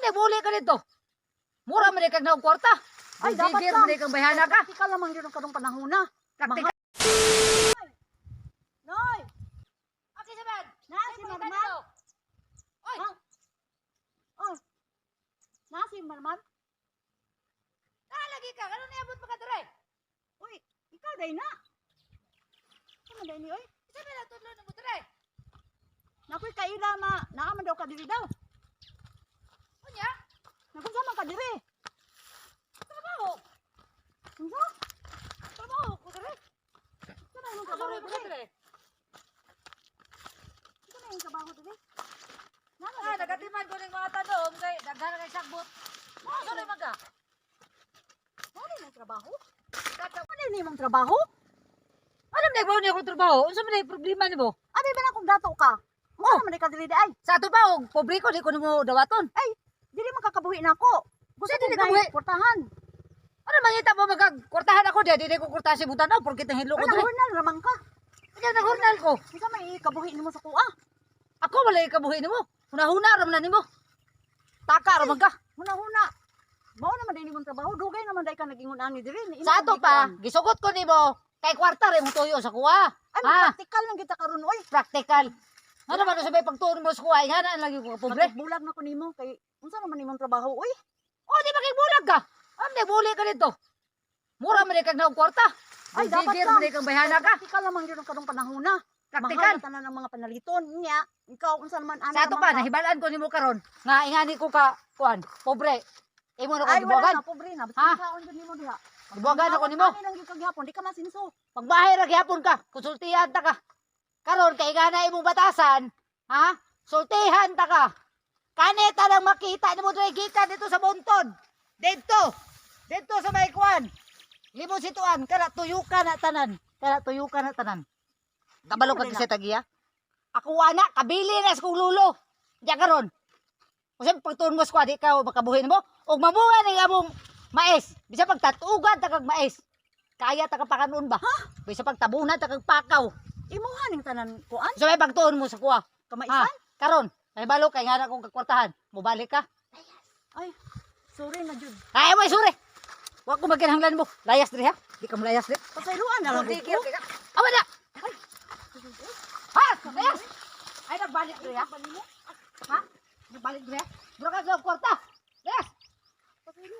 Ano buli ka dito? Mura man kag naog kwarta. Ay, dapat Digir lang. man kang bayhana ka. Practical lamang yun ang karong panahon na. Praktikal. Noy! Okay, saban. Na si Marmar? Oy, Ha? Oh. Na si Marmar? nalagi ka. Ano niabot pa ka dire? Uy, ikaw day na. Ano day ni oy? Isa ba lang tudlo nimo dire? Nakoy kaila ma, naa man daw ka diri daw. Unya, Nakunsa man ka diri? Trabaho. Unsa? Trabaho ko dire. Unsa man imong Trabaho trabaho ko diri? dire. Unsa man imong trabaho diri? Naa man Ah, daw ka diri? nagatiman ko ning mga tanom kay daghan kay sagbot. Mo sulay man ka. Mao na imong trabaho? Ano na imong trabaho? Alam na ba niya akong trabaho? Unsa man ay problema nimo? Abi ba na kung dato ka? Unsa man ka diri di ay? Sa ato pa og pobre ko di ko nimo dawaton. Ay, dili man kakabuhi nako. Gusto Sa dili ko kabuhi? kabuhi. Portahan. Ano mangita mo magkwartahan ako di di ko kwartahan si Butanaw porkit nahidlo ko Ay, dire. naghurnal ramang ka. Kanya naghurnal ko. Unsa may kabuhi nimo sa kuha? Ako wala kabuhi nimo. Hunahuna ra man na nimo. Taka ra man ka. Huna-huna. Mao naman din imong trabaho, dugay naman dai ka nagingon ani diri. Ni Sa ato pa, gisugot ko nimo kay kwarta ra imong tuyo sa kuha. Ay, Ha? practical lang kita karon oy. Practical. Ano ba sabay pagtuon mo sa kuha, ingana lagi ko pobre. Bulag na ko nimo kay unsa naman imong trabaho oy? O di ba kay bulag ka? Ano di buli ka dito? Mura man kag naog kwarta. Ay, dapat Digir lang. man kang bayhana ka. Practical lamang yun ang karong panahon na. Practical. Mahal na tanan ang mga panaliton niya. Ikaw unsa naman ani Sa ato pa, nahibalaan ko nimo karon nga ingani ko ka kuan, pobre. Imo na ko Ay, wala gibuwagan. na, pobre na. Ha? Basta kaon jud nimo diha. Gibuwagan ako nimo. Ani lang gyud kag di ka masinso. Pagbahay ra gihapon ka, konsultihan ta ka. Karon kay gana imong batasan, ha? Sultihan ta ka. Kanita lang makita nimo diri gikan dito sa Bonton. Dito. Dito sa may kuan. Limon situan kana tuyukan na tanan. Kana tuyukan na tanan. Kabalo ka kasi tagiya. Ako ana kabili na sa kong lulo. Diya karon. Kasi pagtuon mo sa kuha, di ka makabuhin mo. Og mamunga ni among mais. Bisa pagtatugan ta kag mais. Kaya ta ka pakanon ba? Ha? Bisa pagtabunan ta kag pakaw. Imuha ning tanan kuan, So may pagtuon mo sa kuha. Ha? kamaisan. Karon, may balo kay nga na kong kakwartahan. Mubalik ka. Ay, sorry na jud. Ay, may suri. Wa ko magkinahanglan mo. Layas diri ha. Di ka molayas diri. Pasayloan na lang Digir ko. ka. Awa na. Ha? Layas. Ay nagbalik diri ha. Ha? Nagbalik diri ha. Dura ka sa kwarta. Layas.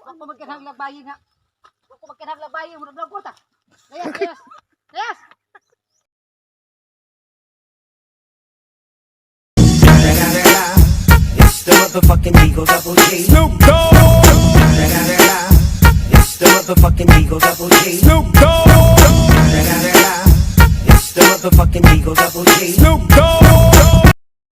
Wa ko magkinahanglan bayi nga. Wa ko magkinahanglan bayi mo nang kwarta. Layas, layas. Layas. It's the motherfucking Eagle Double G. Snoop Dogg. It's the motherfucking Eagle Double G. Snoop Dogg. It's the motherfucking Eagle Double G. Snoop Dogg.